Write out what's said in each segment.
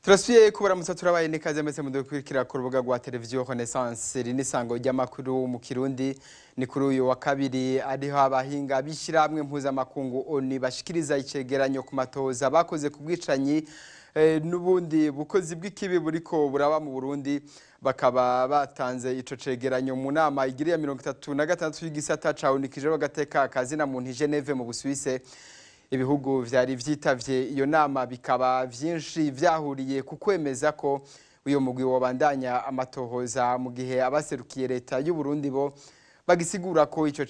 Turasubiye kubaramutsa, turabaye nikaze mwese mudukurikira ku rubuga rwa televiziyo Renaissance. Iri ni isango ry'amakuru mu Kirundi. Ni kuri uyu wa kabiri ariho abahinga b'ishyirahamwe mpuzamakungu ONU bashikiriza icegeranyo ku matoza bakoze ku bwicanyi n'ubundi bukozi bw'ikibi buriko buraba mu Burundi. Bakaba batanze ico cegeranyo mu nama igiriya 36 y'igisata ca ONU kijejwe agateka kazina muntu i Geneve mu Busuwise. Ibihugu vyari vyitavye iyo nama bikaba vyinshi vyahuriye ku kwemeza ko uyo mugwi wobandanya amatohoza, mu gihe abaserukiye leta y'u Burundi bo bagisigura ko ico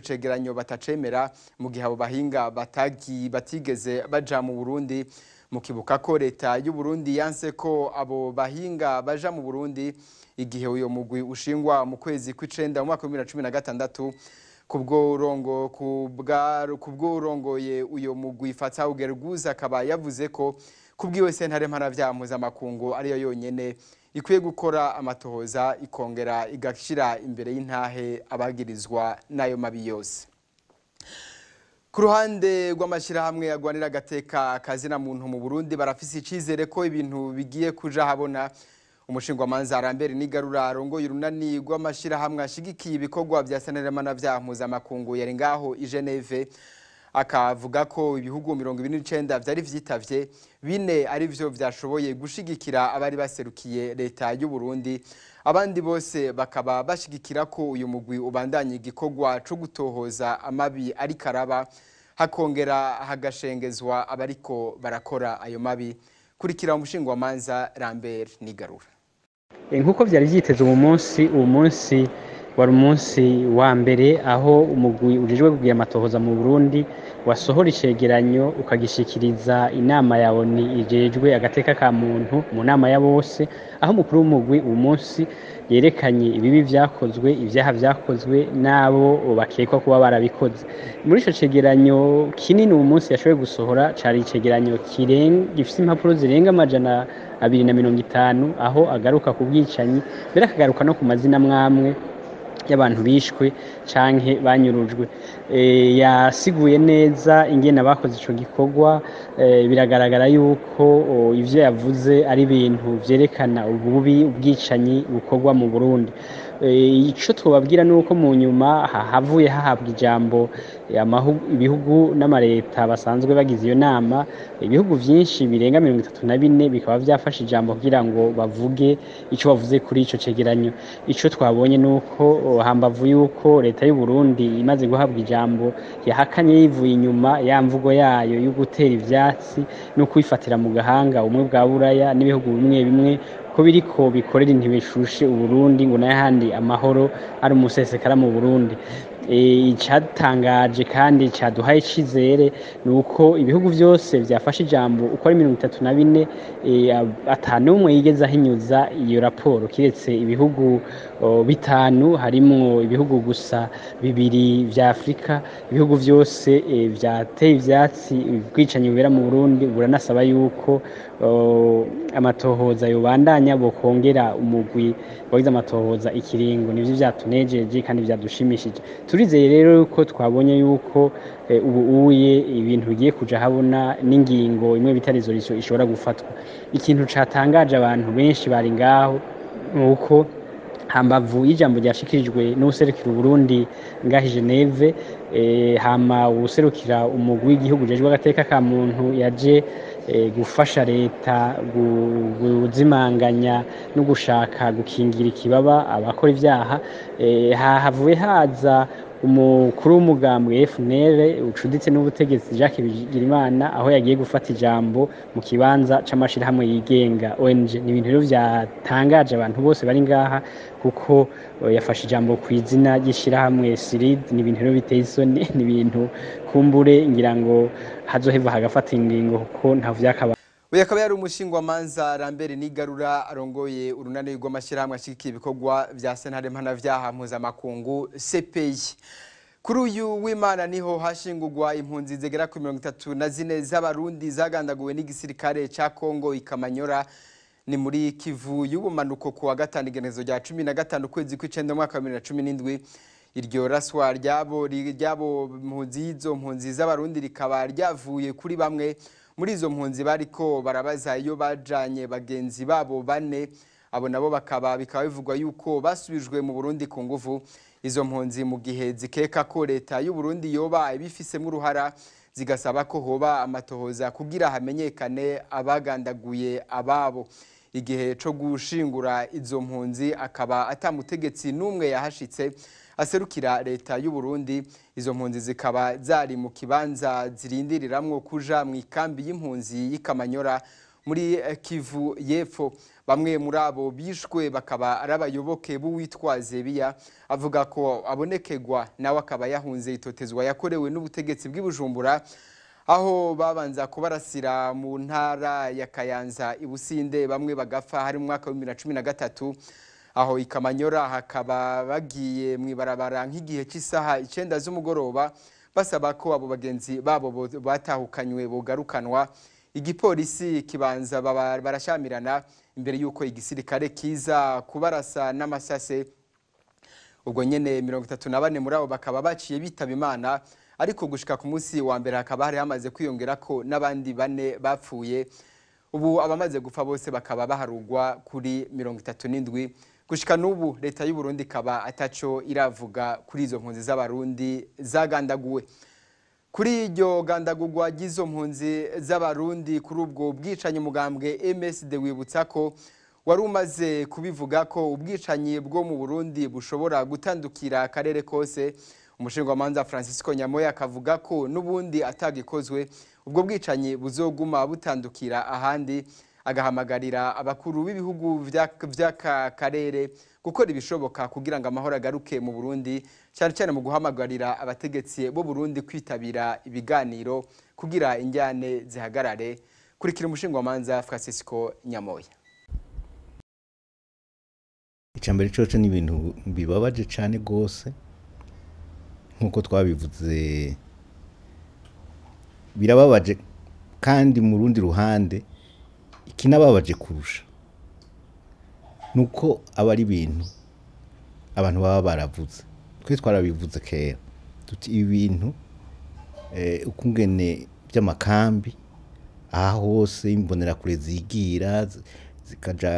cegeranyo batacemera, mu gihe abo bahinga batigeze baja mu Burundi. Mukibuka ko leta y'u Burundi yanse ko abo bahinga baja mu Burundi igihe uyo mugwi ushingwa mu kwezi kw'icenda mu mwaka wa 2016. Kubwo urongoye uyo mugwi, Fatsau Guerguza, akaba yavuze ko kubwiwe sentare mpanavyaha mpuzamakungu ariyo yonyene ikwiye gukora amatohoza, ikongera igashira imbere y'intahe abagirizwa n'ayo mabi yose. Ku ruhande rw'amashyirahamwe agwanira agateka kazina muntu mu Burundi, barafise icizere ko ibintu bigiye kuja habona. Umushingwamanza Lambert Nigarura, arongoye urunani rw'amashyirahamwe ashigikiye ibikorwa vya sentare mpanavyaha mpuzamakungu, yari ngaho i Geneve, akavuga ko ibihugu 29 vyari vyitavye, bine ari vyo vyashoboye gushigikira abari baserukiye leta y'u Burundi, abandi bose bakaba bashigikira ko uyu mugwi ubandanya igikorwa co gutohoza amabi ariko araba, hakongera hagashengezwa abariko barakora ayo mabi. Kurikira umushingwamanza Lambert Nigarura. Nk'uko vyari vyiteze, uwo munsi wari umunsi wa mbere aho umugwi ujejwe kugira amatohoza mu Burundi wasohora icegeranyo, ukagishikiriza inama ya ONU ijejwe agateka ka muntu mu nama ya bose, aho umukuru w'umugwi uwo munsi yerekanye ibibi vyakozwe, ivyaha vyakozwe n'abo bakekwa kuba barabikoze. Muri ico cegeranyo kinini uwo munsi yashoboye gusohora, cari icegeranyo gifise impapuro zirenga 250, aho agaruka ku bwicanyi, mbere akagaruka no ku mazina mwamwe y'abantu bishwe canke banyurujwe. Yasiguye neza ingene abakoze ico gikorwa. Biragaragara yuko ivyo yavuze ari ibintu vyerekana ububi, ubwicanyi bukorwa mu Burundi. Ico twobabwira nuko mu nyuma havuye hahabwa ijambo ibihugu n'amareta basanzwe bagize iyo nama. Ibihugu vyinshi birenga 34 bikaba vyafashe ijambo kugira ngo bavuge ico bavuze kuri ico cegeranyo. Ico twabonye nuko hambavu yuko leta y'u Burundi imaze guhabwa ijambo yahakanye yivuye inyuma ya mvugo yayo yo gutera ivyatsi no kwifatira mu gahanga ubumwe bwa Buraya n'ibihugu bimwe bimwe ko biriko bikorera intibishushe Uburundi, ngo n'ayahandi amahoro ari umusesekara mu Burundi. Icatangaje kandi caduhaye icizere ni uko ibihugu vyose vyafashe ijambo uko ari 34, ata n'umwe yigeze ahinyuza iyo raporo, kiretse ibihugu bitanu, harimwo ibihugu gusa bibiri vya Afurika. Ibihugu vyose vyateye ivyatsi ubwicanyi bubera mu Burundi, buranasaba yuko amatohoza yobandanya, bokongera umugwi wagize amatohoza ikiringo. Nivyo vyatunejeje kandi vyadushimishije. Turizeye rero yuko twabonye yuko ubu uye ibintu bigiye kuja habona n'ingingo imwe bita résolution ishobora gufatwa. Ikintu catangaje abantu benshi bari ngaho nuko hambavu y'ijambo ryashikirijwe n'uwuserukira Uburundi ngaho i Geneve, hama uwuserukira umugwi w'igihugu ujejwe agateka ka muntu yaje gufasha leta kuzimanganya no gushaka gukingira ikibaba abakora ivyaha, havuye haza umukuru w'umugambwe FNL ucuditse n'ubutegetsi, Jacques Bigirimana, aho yagiye gufata ijambo mu kibanza c'amashirahamwe yigenga, ONG. Ni ibintu rero vyatangaje abantu bose bari ngaha, kuko yafashe ijambo ku izina ry'ishirahamwe SIRID. Ni ibintu rero biteye isoni, ni ibintu kumbure ngira ngo hazoheva hagafata ingingo, kuko nta vyakaba. Uyu akaba yari umushingwamanza Lambert Nigarura, arongoye urunani rw'amashyirahamwe ashigikiye ibikorwa vya sentare mpanavyaha mpuzamakungu CPI. Kuri uyu w'Imana niho hashingurwa impunzi zigera ku 34 z'Abarundi zagandaguwe n'igisirikare ca Kongo i Kamanyora, ni muri Kivu y'ubumanuko, ku wa gatanu igenezo rya 15 ukwezi kw'icenda mu mwaka wa 2017. Iryo raswa ryabo mpunzi, izo mpunzi z'Abarundi, rikaba ryavuye kuri bamwe Muri izo mpunzi bariko barabaza iyo bajanye bagenzi babo bane, abo nabo bakaba bikaba bivugwa yuko basubijwe mu Burundi ku nguvu. Izo mpunzi mu gihe zikeka ko leta y'u Burundi yoba ibifisemo uruhara, zigasaba ko hoba amatohoza kugira hamenyekane abagandaguye ababo. Igihe co gushingura izo mpunzi akaba atamutegetsi n'umwe yahashitse aserukira leta y'u Burundi. Izo mpunzi zikaba zari mu kibanza zirindiriramwo kuja mu ikambi y'impunzi y'Ikamanyora muri Kivu y'Epfo. Bamwe muri abo bishwe bakaba ari abayoboke b'uwitwa Zebiya, avuga ko abonekegwa nawe akaba yahunze itotezwa yakorewe n'ubutegetsi bw'i Bujumbura, aho babanza kubarasira mu ntara ya Kayanza ibusinde, bamwe bagapfa, hari mu mwaka wa 2013. Aho Ikamanyora hakaba bagiye mu ibarabara nk'igihe cy'isaha 9 z'umugoroba basaba ko abo bagenzi babo batahukanywe bogarukanwa. Igipolisi kibanza barashamirana imbere y'uko igisirikare kiza kubarasa n'amasase. Ubwo nyene 34 muri abo bakaba baciye bitaba Imana, ariko gushika ku munsi wa mbere hakaba hari hamaze kwiyongera ko n'abandi bane bapfuye. Ubu abamaze gupfa bose bakaba baharugwa kuri 37. Gushika n'ubu leta y'u Burundi ikaba ataco iravuga kuri izo mpunzi z'Abarundi zagandaguwe. Kuri iryo gandagurwa ry'izo mpunzi z'Abarundi, kuri ubwo bwicanyi, umugambwe MSD wibutsa ko wari umaze kubivuga ko ubwicanyi bwo mu Burundi bushobora gutandukira akarere kose. Umushingamanza Francisco Nyamoya akavuga ko n'ubundi atagikozwe ubwo bwicanyi buzoguma butandukira ahandi, agahamagarira abakuru b'ibihugu vy'aka karere gukora ibishoboka kugira ngo amahoro agaruke mu Burundi, cyane cyane mu guhamagarira abategetsi b'u Burundi kwitabira ibiganiro kugira injyane zihagarare. Kurikira umushingamanza Francisco Nyamoya. Icambere coco ni ibintu bibabaje cane gose, nkuko twabivuze birababaje, kandi mu rundi ruhande ikinababaje kurusha nuko aba ari ibintu abantu baba baravuze. Twe twarabivuze kera tuti ibi bintu ukungene by'amakambi aha hose imbonerakure zigira zikaja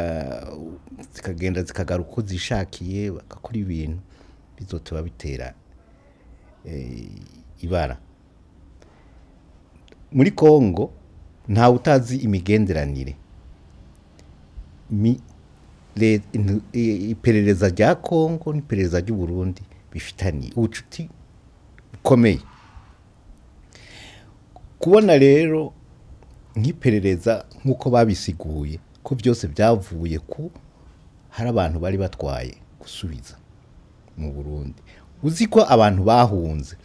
zikagenda zikagaruka uko zishakiye, bagakora ibintu bizoteba bitera ibara muri Kongo. Ntawe utazi imigenderanire iperereza rya Kongo n'iperereza ry'u Burundi bifitaniye ubucuti bukomeye. Kubona rero nk'iperereza nk'uko babisiguye ko byose byavuye ku hari abantu bari batwaye gusubiza mu Burundi, uzi ko abantu bahunze,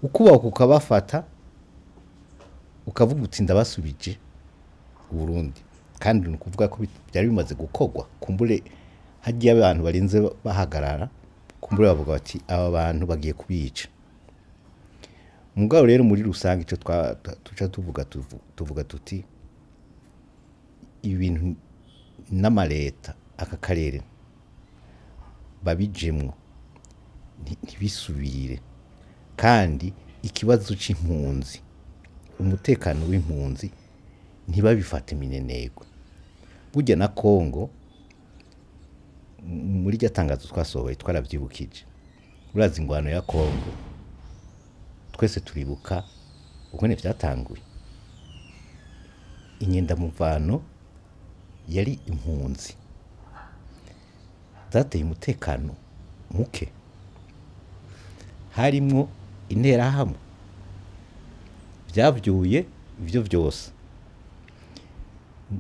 ukubaka ukabafata ukavuga uti ndabasubije Burundi, kandi ni ukuvuga ko byari bimaze gukorwa. Kumbure hagiye abantu barinze bahagarara, kumbure bavuga bati aba bantu bagiye kubica. Mugabo rero muri rusange ico tuca tuvuga, tuvuga tuti ibintu n'amaleta aka karere babijemwo ntibisubire, kandi ikibazo c'impunzi, umutekano w'impunzi ntibabifate minenegwe. Burya na Kongo muri rya tangazo twasohoye twaravyibukije. Urazi ingwano ya Kongo, twese turibuka ukene vyatanguye. Inyendamuvano yari impunzi zateye umutekano muke, harimwo interahamwe, vyavyuye ivyo vyose.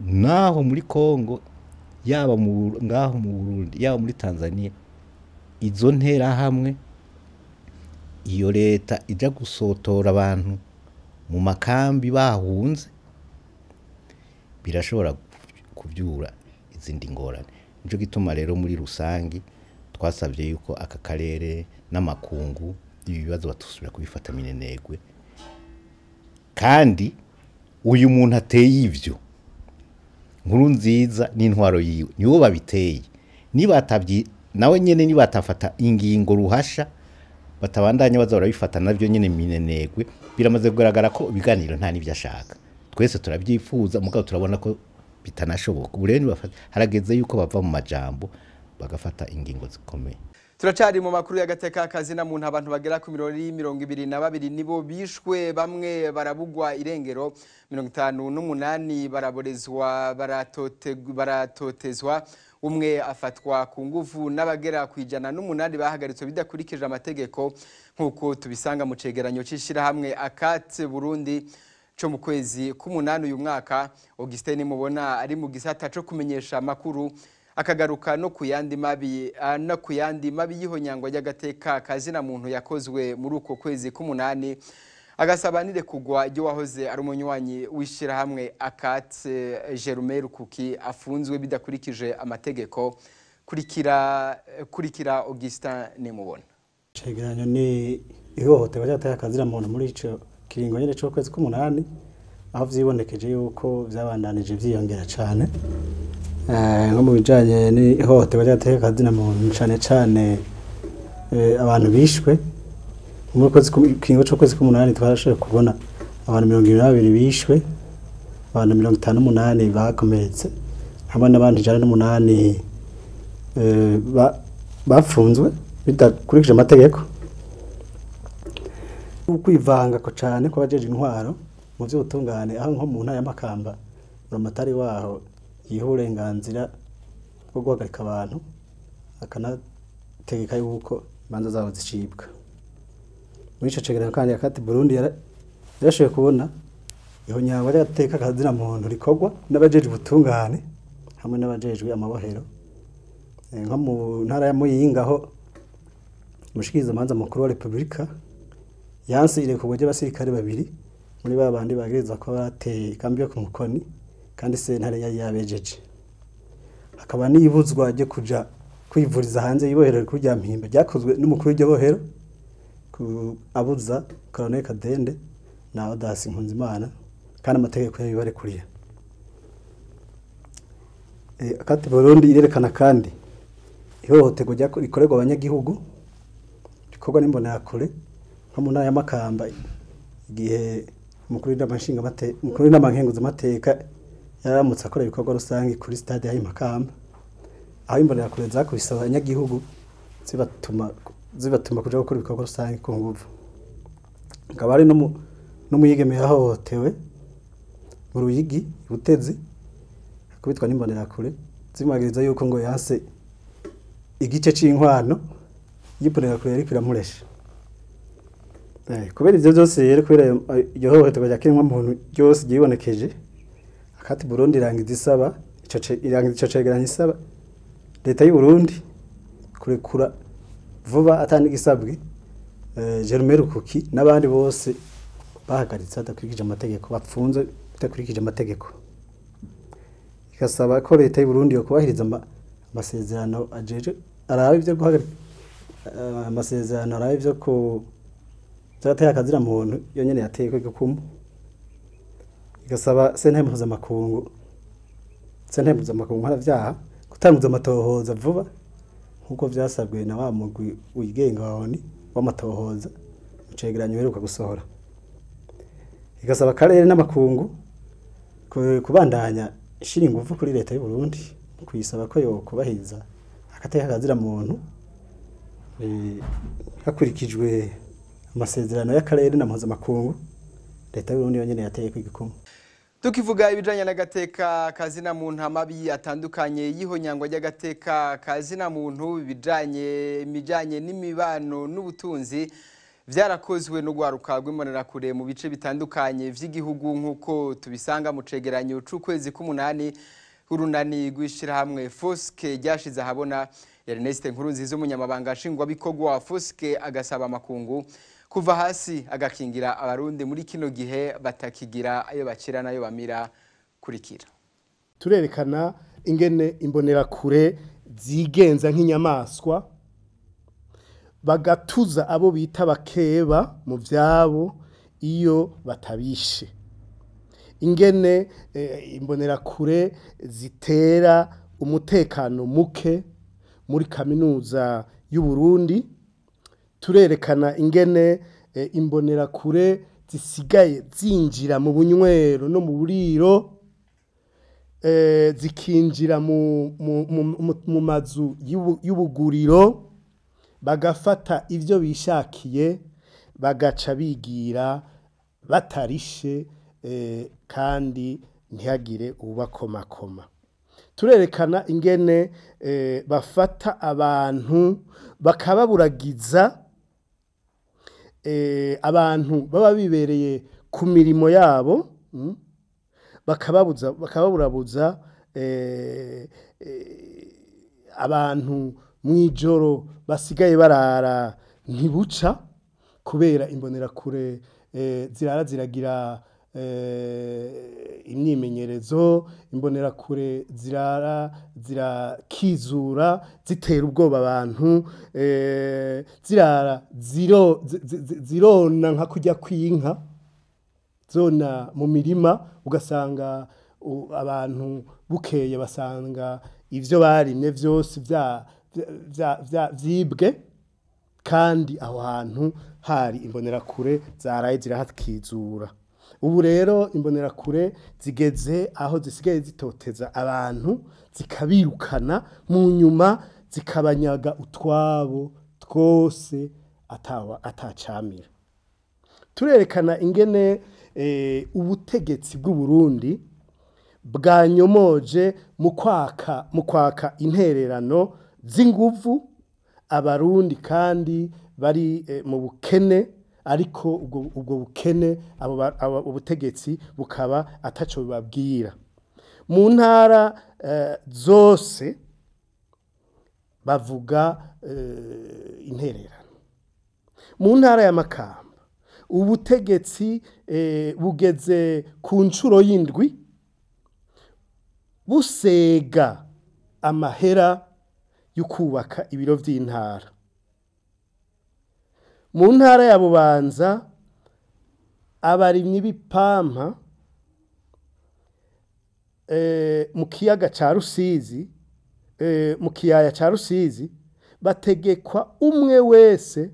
Naho muri Kongo, yaba ngaho mu Burundi, yaba muri Tanzania, izo nterahamwe, iyo leta ija gusotora abantu mu makambi bahunze, birashobora kuvyura izindi ngorane. Nico gituma rero muri rusangi twasavye yuko aka karere n'amakungu ibi bibazo batusubira kubifata minenegwe, kandi uyu muntu ateye ivyo, Nkuru Nziza n'intwaro yiwe, nibo babiteye. Niba nawe nyene nibatafata ingingo ruhasha, batabandanya baza barabifata navyo nyene minenegwe, biramaze kugaragara ko ibiganiro nta n'ivyo ashaka. Twese turabyifuza, mugabo turabona ko bitanashoboka. Ubu rero harageze yuko bava mu majambo bagafata ingingo zikomeye. Turacari mu makuru y'agateka kazina muntu. Abantu bagera ku 22 nibo bishwe, bamwe barabugwa irengero, 58 baraborezwa, baratotezwa, umwe afatwa ku nguvu, n'abagera ku 108 bahagaritswe bidakurikije amategeko, nk'uko tubisanga mu cegeranyo c'ishirahamwe ACAT Burundi co mu kwezi k'umunani uyu mwaka. Augustin Mubona ari mu gisata co kumenyesha amakuru, akagaruka no kuyandi mabi y'ihonyangwa ry'agateka kazina muntu yakozwe muri uko kwezi k'umunani, agasaba n'irekurwa ryo wahoze ari umunywanyi w'ishirahamwe ACAT Germain Rukuki afunzwe bidakurikije amategeko. Kurikira Augustin Nimubona. Cegeranyo ni ihohoterwa ry'agateka kazina muntu muri ico kiringo nyene c'ukwezi k'umunani, aho vyibonekeje yuko vyabandanije vyiyongera cane, nko mu bijanye n'ihohoterwa ry'agateka kazina muntu, cane cane abantu bishwe. Muri kwezi, kiringo c'ukwezi k'umunani, twarashoboye kubona abantu 22 bishwe, abantu 58 bakomeretse, hamwe n'abandi 108 bapfunzwe bidakurikije amategeko. Ukwivanga ko cane kw'abajeje intwaro mu vy'ubutungane, aho nko mu ntara ya Makamba buramatari waho yiha uburenganzira bwo guhagarika abantu, akanategeka yuko imanza zabo zicibwa. Muri ico cegeranyo kandi, ACAT Burundi yarashoboye kubona ihonyangwa ry'agateka kazina muntu rikorwa n'abajejwe ubutungane hamwe n'abajejwe amabohero. Nko mu ntara ya Muyinga, aho umushikirizamanza mukuru wa Repubulika yanse irekurwa ry'abasirikare babiri muri ba bandi bagereza ko bateye ikambi yo ku Mukoni, kandi sentare yari yabejeje. Hakaba n'ibuzwa ryo kuja kwivuriza hanze y'ibohero rikuru rya Mpimba ryakozwe n'umukuru w'iryo bohero, abuza Colonel Kadende na Odasi Nkunzimana, kandi amategeko yabibarekuriye. ACAT Burundi irerekana kandi ihohoterwa rikorerwa abanyagihugu rikorwa n'imbonerakure, nko mu ntara ya Makamba, igihe umukuru w'inama nkenguzamateka yaramutse akora ibikorwa rusange kuri stade ya Makamba, aho imbonerakure zakubise abanyagihugu zibatuma kuja gukora ibikorwa rusange ku nguvu. Hakaba hari n'umwigeme yahohotewe mu Ruyigi, Butezi, akubitwa n'imbonerakure zimwagiriza yuko ngo yanse igice c'inkwano y'imbonerakure yariko iramuresha. Kubera ivyo vyose rero, kubera iryo hohoterwa rya kiremwamuntu ryose ryibonekeje, ACAT Burundi irangiza ico cegeranyo isaba leta y'u Burundi kurekura vuba atanigisabwe Germain Rukuki n'abandi bose bahagaritse hadakurikije amategeko, bapfunze bidakurikije amategeko. Igasaba ko leta y'u Burundi yo kubahiriza amasezerano ajeje araba ivyo guhagarika, amasezerano araba ivyo ku vyateye akazira muntu yo nyene yateye ko igikumu. Igasaba sentare mpuzamakungu mpanavyaha gutanguza amatohoza vuba, nk'uko vyasabwe na wa mugwi wigenga wa ONU w'amatohoza mu cegeranyo uheruka gusohora. Igasaba akarere n'amakungu kubandanya ishira inguvu kuri leta y'u Burundi mu kuyisaba ko yokubahiriza agateka kazira muntu hakurikijwe amasezerano y'akarere na mpuzamakungu leta y'u Burundi yonyene yateye ko igikumu. Tukivuga ibijanye n'agateka kazina muntu, amabi atandukanye y'ihonyangwa ry'agateka kazina muntu ibijanye imijanye n'imibano n'ubutunzi vyarakozwe n'urwaruka rw'imbonerakure mu bice bitandukanye vy'igihugu, nk'uko tubisanga mu cegeranyo c'ukwezi k'umunani urunani rw'ishirahamwe Foske ryashize ahabona. Ernest Nkurunziza, umunyamabanga nshingwabikorwa wa Foske, agasaba amakungu kuva hasi agakingira abarundi muri kino gihe batakigira ayo bakira nayo bamira. Kurikira. Turerekana ingene imbonerakure zigenza nk'inyamaswa, bagatuza abo bita bakeba mu vyabo iyo batabishe, ingene imbonerakure zitera umutekano muke muri kaminuza y'u Burundi. Turerekana ingene imbonerakure zisigaye zinjira mu bunywero no mu buriro, zikinjira mu mazu y'ubuguriro, bagafata ivyo bishakiye bagaca bigira batarishe, kandi ntihagire ubakomakoma. Turerekana ingene bafata abantu bakababuragiza, abantu baba bibereye ku mirimo yabo, bakababurabuza abantu mwijoro basigaye barara ntibuca kubera imbonerakure zirara ziragira imyimenyerezo, imbonerakure zirara zirakizura zitera ubwoba abantu, zirara zirona nka kujya kwinka zona mu mirima, ugasanga abantu bukeye basanga ivyo barimye vyose vyibwe, kandi aho hantu hari imbonerakure zaraye zirahatkizura. Ubu rero imbonerakure zigeze aho zisigaye zitoteza abantu, zikabirukana, mu nyuma zikabanyaga utwabo twose atacamira. Turerekana ingene ubutegetsi bw'u Burundi bwanyomoje mu kwaka intererano z'inguvu abarundi kandi bari mu bukene, ariko ubwo bukene abo ubutegetsi bukaba ataco bibabwira. Mu ntara zose bavuga intererano. Mu ntara ya Makamba ubutegetsi bugeze ku ncuro y'indwi busega amahera yo kubaka ibiro vy'intara. Mu ntara ya Bubanza abarimyi b'ipampa mu kiyaga ca Rusizi, mu kiyaya ca Rusizi bategekwa umwe wese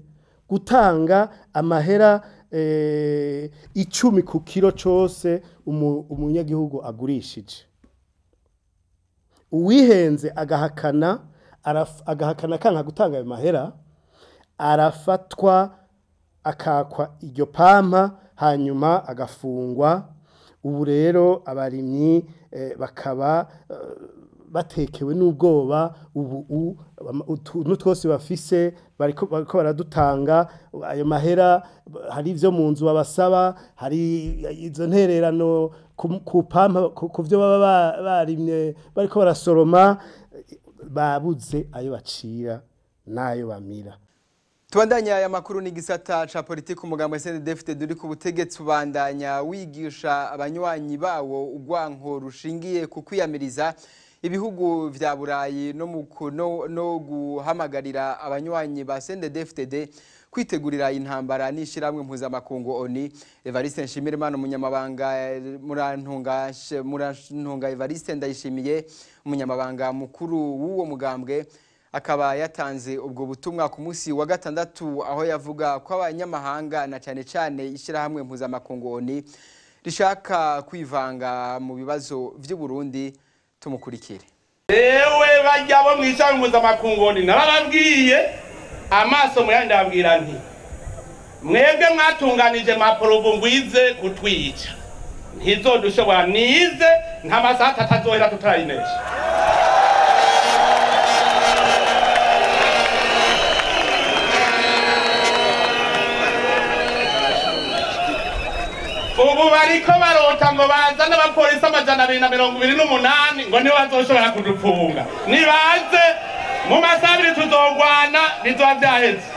gutanga amahera 10 ku kiro cose umunyagihugu agurishije. Uwihenze agahakana kanka gutanga ayo mahera, arafatwa akakwa iryo pampa hanyuma agafungwa. Ubu rero abarimyi bakaba batekewe n'ubwoba, ubu n'utwose bafise bariko baradutanga ayo mahera. Hari ivyo mu nzu babasaba, hari izo ntererano ku pampa ku vyo baba barimye bariko barasoroma, babuze ayo bacira n'ayo bamira. Tubandanya aya makuru ni gisata ca politiki. Umugambo SNDD-FDD uri ku butegetsi ubandanya wigisha abanywanyi bawo ugwanko rushingiye ku kwiyamiriza ibihugu vya Burayi no guhamagarira abanywanyi ba SNDD-FDD kwitegurira intambara n'ishiramwe mpuzamakungu ONU. Evariste Nshimirimana umunyamabanga murantunga Evariste Ndayishimiye umunyamabanga mukuru w'uwo mugambwe akaba yatanze ubwo butumwa ku munsi wa gatandatu, aho yavuga ko abanyamahanga na cyane cyane ishyirahamwe mpuzamakungu ONU rishaka kwivanga mu bibazo vy'u Burundi. Tumukurikire. Ewe bajya bo mw'ishyirahamwe mpuzamakungu ONU narababwiye amaso muyandi ababwira nti mwebwe mwatunganije maporobo ngwize kutwica, ntizodushobora, nize nta masaha atatu azohera tutarayinesha. Ubu bariko barota ngo bazane abapolisi 228 ngo nibo bazoshobora kudupfunga. Nibaze mu masaha abiri tuzogwana bizoba vyaheze.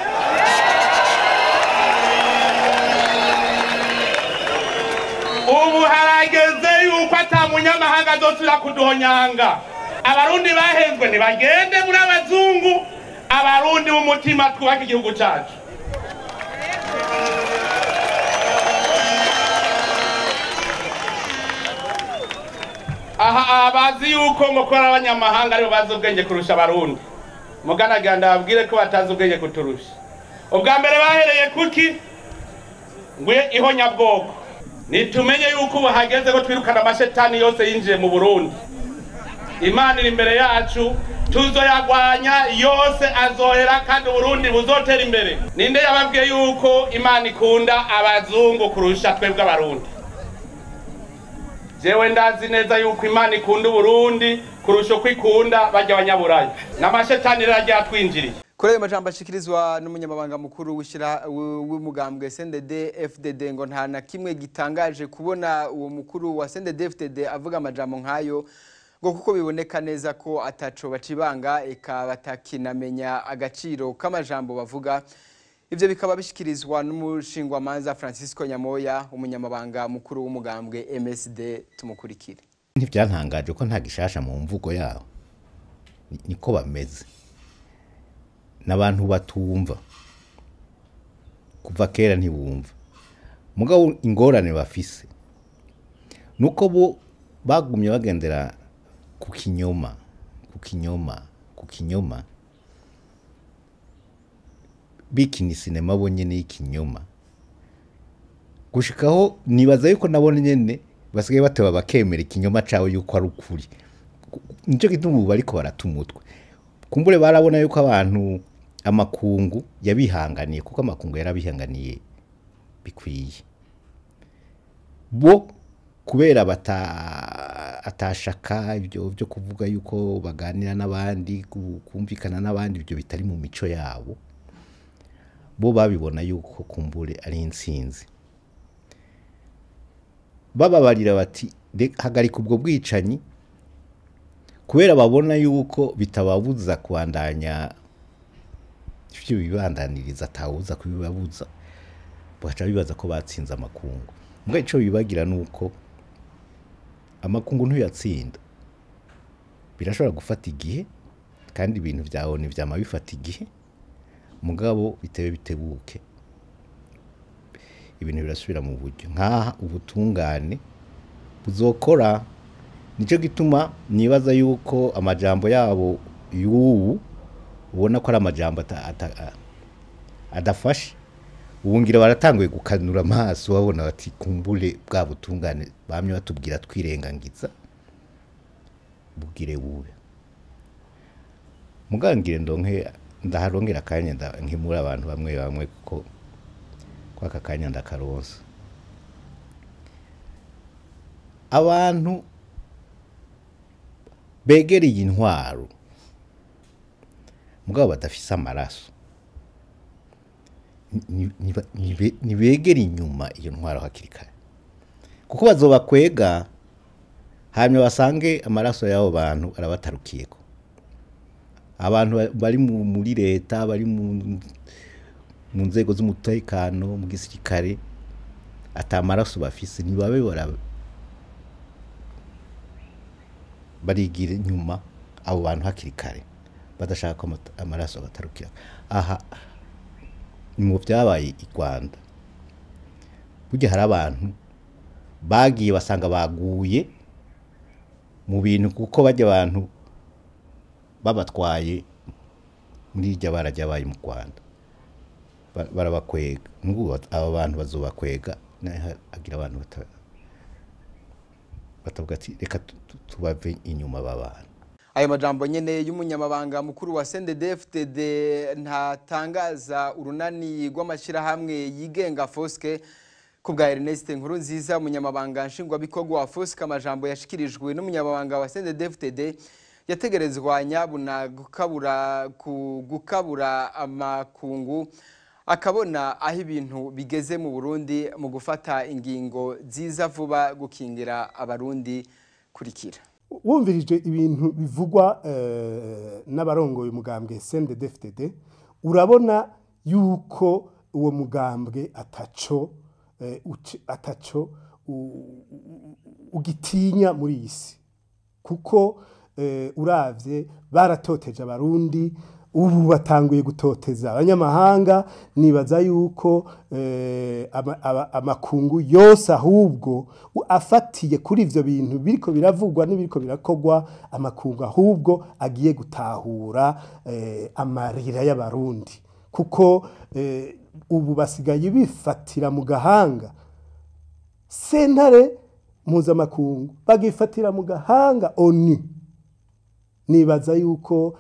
Ubu harageze yuko ata munyamahanga azosubira kuduhonyanga. Abarundi bahezwe ntibagende muri abazungu, abarundi b'umutima twubake igihugu cacu. Aha abazi yuko ngo kora abanyamahanga aribo bazi ubwenge kurusha abarundi, muganagira ndababwire ko batazi ubwenge kuturusha. Ubwa mbere bahereye kuki? Ngwe ihonyabwoko. Nitumenye yuko ubu hageze ko twirukana amashetani yose yinjiye mu Burundi. Imana iri imbere yacu, tuzoyagwanya yose azohera kandi Burundi buzotera imbere. Ninde yababwiye yuko Imana ikunda abazungu kurusha twebwe abarundi? Jewe ndazi neza yuko Imana ikunda Burundi kurusha uko ikunda barya abanyaburaya. N'amashetani rero aryatwinjiriye. Kuri ayo majambo ashikirizwa n'umunyamabanga mukuru w'ishira w'umugambwe CNDD FDD, ngo nta na kimwe gitangaje kubona uwo mukuru wa CNDD FDD avuga amajambo nkayo, ngo kuko biboneka neza ko ataco bacibanga eka batakinamenya agaciro k'amajambo bavuga. Ivyo bikaba bishikirizwa n'umushingwamanza Francisco Nyamoya, umunyamabanga mukuru w'umugambwe MSD. Tumukurikire. Ntivyantangaje ko nta gishasha mu mvugo yabo, niko bameze n'abantu batumva kuva kera, ntibumva. Mugabo ingorane bafise nuko bo bagumye bagendera ku kinyoma, ku kinyoma, ku kinyoma, bikina sinema bo nyene y'ikinyoma, gushikaho nibaza yuko nabo nyene basigaye bateba bakemera ikinyoma cawe yuko ari ukuri. Nico gituma ubu bariko barata umutwe. Kumbure barabona yuko abantu amakungu yabihanganiye, kuko amakungu yarabihanganiye bikwiye. Bo kubera atashaka ibyo byo kuvuga yuko baganira n'abandi, kumvikana n'abandi, ibyo bitari mu mico yabo, bo babibona yuko kumbure ari intsinzi. Bababarira bati hagarika ubwo bwicanyi, kubera babona yuko bitababuza kubandanya ivyo bibandaniriza, atawuza kubibabuza, bagaca bibaza ko batsinze amakungu. Mbwa ico bibagira nuko amakungu ntuyatsinda, birashobora gufata igihe, kandi ibintu vyawe ntivyama bifata igihe, mugabo bitebe bitebuke ibintu birasubira mu buryo. Nkaha ubutungane buzokora. Nico gituma nibaza yuko amajambo yabo y'ubu ubona ko ari amajambo adafashe. Ubu ngira baratanguye gukanura amaso, babona bati kumbure bwa butungane bamye batubwira twirengangiza bugire bube. Mugangire ndonke ndaharongera akanya nkimura abantu bamwe bamwe, kuko kwaka kanya ndakaronsa. Abantu begereye intwaro mugabo badafise amaraso, nibegere inyuma iyo ntwaro hakiri kare, kuko bazobakwega hanyuma basange amaraso y'abo bantu arabatarukiyeko. Abantu bari muri leta, bari mu nzego z'umutekano, mu gisirikare, ata maraso bafise, ntibabe barigira inyuma abo bantu hakiri kare, badashaka ko amaraso abatarukira. Aha ni mu byabaye i Rwanda, burya hari abantu bagiye basanga baguye mu bintu, kuko bajya abantu babatwaye muri irya bara ryabaye mu Rwanda, barabakwega. N'ubu aba bantu bazobakwega, agira abantu batavuga ati reka tubave inyuma aba bantu. Ayo majambo nyene y'umunyamabanga mukuru wa CNDD-FDD ntatangaza urunani rw'amashirahamwe yigenga Foske. Kubwa Ernest Nkurunziza, umunyamabanga nshingwabikorwa wa Foske, amajambo yashikirijwe n'umunyamabanga wa CNDD-FDD yategerezwa nyabuna gukabura amakungu akabona aho ibintu bigeze mu Burundi mu gufata ingingo ziza vuba gukingira abarundi. Kurikira. Wumvirije ibintu bivugwa n'abarongoye umugambwe CNDD-FDD, urabona yuko uwo mugambwe ataco ugitinya muri iyi si, kuko uravye baratoteje abarundi, ubu batanguye gutoteza abanyamahanga. Nibaza yuko amakungu yose ahubwo afatiye kuri ivyo bintu biriko biravugwa n'ibiriko birakogwa, amakungu ahubwo agiye gutahura amarira y'abarundi, kuko Ubu basigaye bifatira mu gahanga sentare mpuzamakungu, bagifatira mu gahanga ONU. Nibaza yuko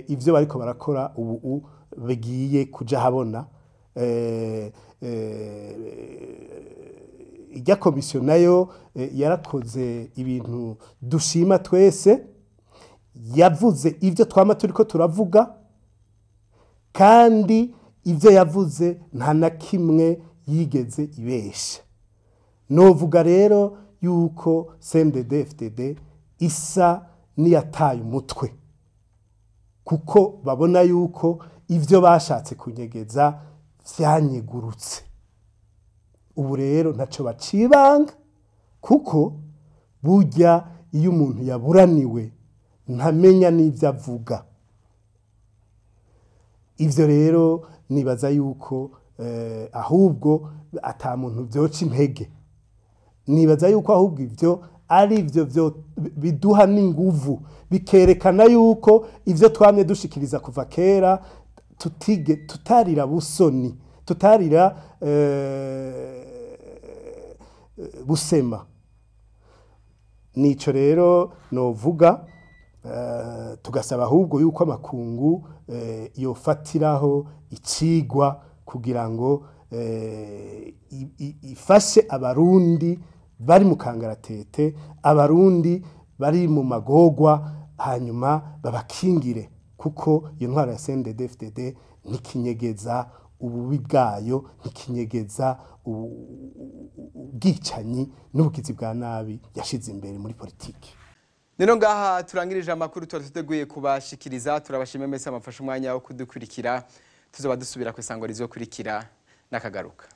ivyo bariko barakora ubu bigiye kuja habona. Ijya komisiyo nayo yarakoze ibintu dushima twese, yavuze ivyo twama turiko turavuga, kandi ivyo yavuze nta na kimwe yigeze ibesha. Novuga rero yuko CNDD-FDD isa niyataye umutwe, kuko babona yuko ivyo bashatse kunyegeza vyanyegurutse. Ubu rero ntaco bacibanga, kuko burya iyo umuntu yaburaniwe ntamenya n'ivyo avuga. Ivyo rero nibaza yuko ahubwo ata muntu vyoca intege. Nibaza yuko ahubwo ivyo ari ivyo biduha n'inguvu, bikerekana yuko ivyo twamye dushikiriza kuva kera tutarira busoni, tutarira busema. Nico rero novuga, tugasaba ahubwo yuko amakungu yofatiraho icigwa kugira ngo ifashe abarundi bari mu kangaratete, abarundi bari mu magogwa, hanyuma babakingire, kuko iyo ntwaro ya CNDD-FDD ntikinyegeza ububi bwayo, ntikinyegeza ubwicanyi n'ubugizi bwa nabi yashize imbere muri politiki. Nino ngaha turangirije amakuru tuba tuteguye kubashikiriza. Turabashimye mwese amafasha umwanya wo kudukurikira. Tuzoba dusubira ku isango rizokurikira n'akagaruka.